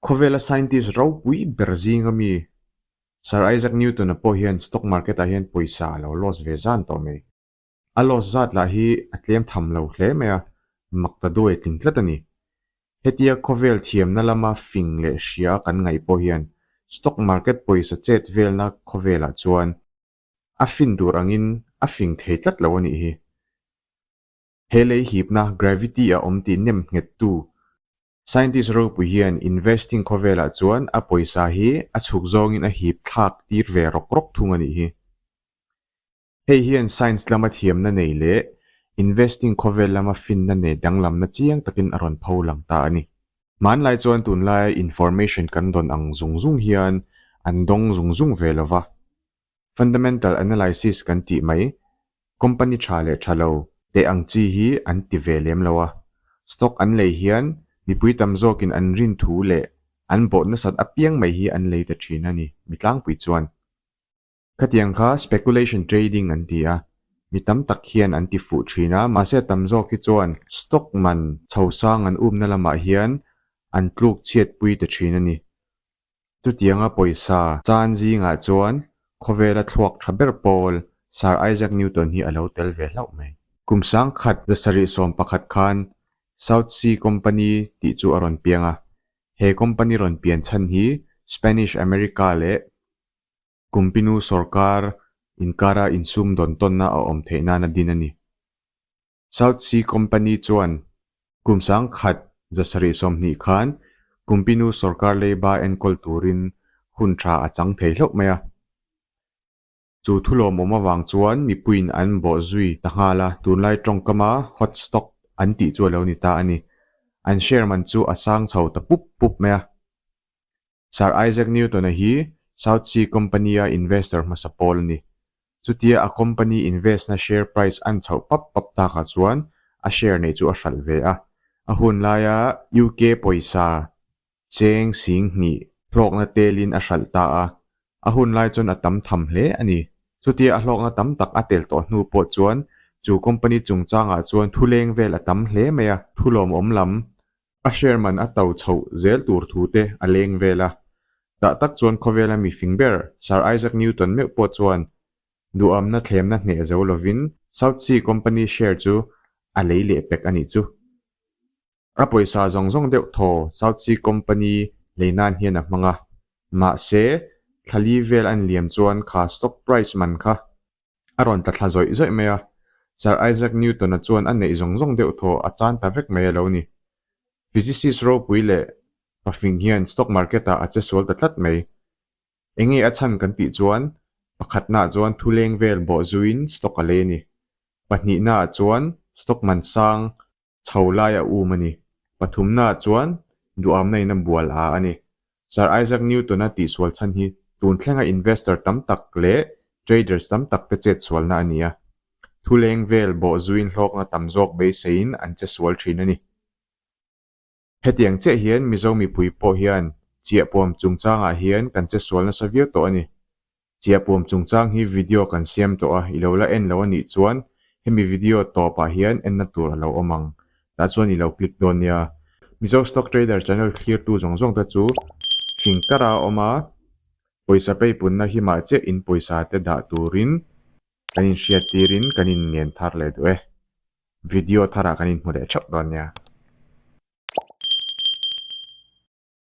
Khawvela scientist ropui ber zinga mi Sir Isaac Newton-a pawh hian stock market-ah hian pawisa a lo loss ve zan tawh mai. A loss zat lah hi a tlem tham lo hle mai a, mak ta duai tling tlat a ni. Hetia khawvel thiamna lama fing leh hria kan ngaih pawh hian stock market pawisa chet velna khawvelah chuan a fin tur angin a fing thei tlat lo a nih hi. He lei hipna gravity a awm tih nem nghettu scientist ropui hian investing khawvelah chuan a pawisa hi a chhuk zawngin a hip thlak tir ve rawk rawk thung a nih hi. Hei hian science lama thiamna nei leh investing khawvel lama finna nei danglamna chiang takin a rawn pho lang ta a ni. Hmanlai chuan tunlaia information kan dawn ang zung zung hian an dawng zung zung ve lo va. Fundamental analysis kan tih mai, company tha leh tha lo teh ang chi hi an ti ve lem lo a. Stock an lei hian mipui tam zawkin an rin thu leh an bawh nasat apiang mai hi an lei ta thin a ni, mi tlangpui chuan. Khatiang kha speculation trading an ti a, mi tam tak hian an ti fuh thin a, mahse a tam zawk hi chuan stock man chho sang an umna lamah hian an tluk chhiatpui ta thin a ni. Chutianga pawisa chan zingah chuan khawvela thluak tha ber pawl Sir Isaac Newton hi a lo tel ve hlauh mai. Kum sangkhat 711 khan South Sea Company tih chu a rawn piang a, he company rawn pian chhan hi Spanish America leh Kumpinu sorkar inkara insum dawn tawnna a awm theih nana din a ni. South Sea Company chuan kum 1720 khan Kumpinu sorkar leiba enkawl turin hun tha a chang thei hlauh mai a. Chu thu lawmawm avang chuan mipuiin an bawh zui ta nghal a, tunlai tawngkama hot stock an tih chu a lo ni ta a ni. An share man chu a sang chho ta pup pup mai a. Sir Isaac Newton-a hi South Sea Company-a investor hmasa pawl a ni. Chutia a company invest-na share price an chhoh pap pap takah chuan a share neih chu a hralh ve a. A hun laia UK pawisa cheng sing hnih hlawkna telin a hralh ta a. A hun lai chuan a tam tham hle a ni. Chutia a hlawkna tam tak a tel tawh hnu pawh chuan chu company chungchangah chuan thuleng vel a tam hle mai a, thu lawmawm lam A share man a to chhoh zel tur thu te a leng vel a. Tah tak chuan khawvela mi fing ber Sir Isaac Newton meuh pawh chuan duhamna thlemna hneh zo lovin South Sea Company share chu a lei leh pek a nih chu. A pawisa zawng zawng deuh thaw South Sea Company lei nan hian a hmang a. Mahse, thla li vel an liam chuan kha stock price man kha A rawn ta thla zawih zawih mai a, Sir Isaac Newton-a chuan a neih zawng zawng deuh thaw a chan ta vek mai a lo ni. Physicist ropui leh pafing hian stock market-ah a che sual ta tlat mai. Enge a chhan kan tih chuan, pakhatnaah chuan thuleng vel bawh zuiin stock a lei a ni. Pahnihnaah chuan stock man sang chho lai a um a ni. Pathumnaah chuan duhamna in a bual a a ni. Sir Isaac Newton-a tihsual chhan hi tun thlenga investor tam tak leh traders tam tak te chetsualna a ni a. Thuleng vel bawh zuin hlawkna tam zawk beiseiin an chesual thin a ni. Hetiang chiah hian Mizo mipui pawh hian chiahpuam chungchangah hian kan chesual nasa viau tawh a ni. Chiahpuam chungchang hi video kan siam tawh a, i lo la en lo a nih chuan hemi video tawpah hian enna tur a lo awm ang. Tah chuan i lo click dawn nia. Mizo Stock Trader channel thlirtu zawng zawng te chu fing kara a awm a, pawisa peipunna himah chiah in pawisa te dah turin kan inhriattirin kan inngen thar leh duh e. Video tharah kan inhmu leh theuh dawn nia.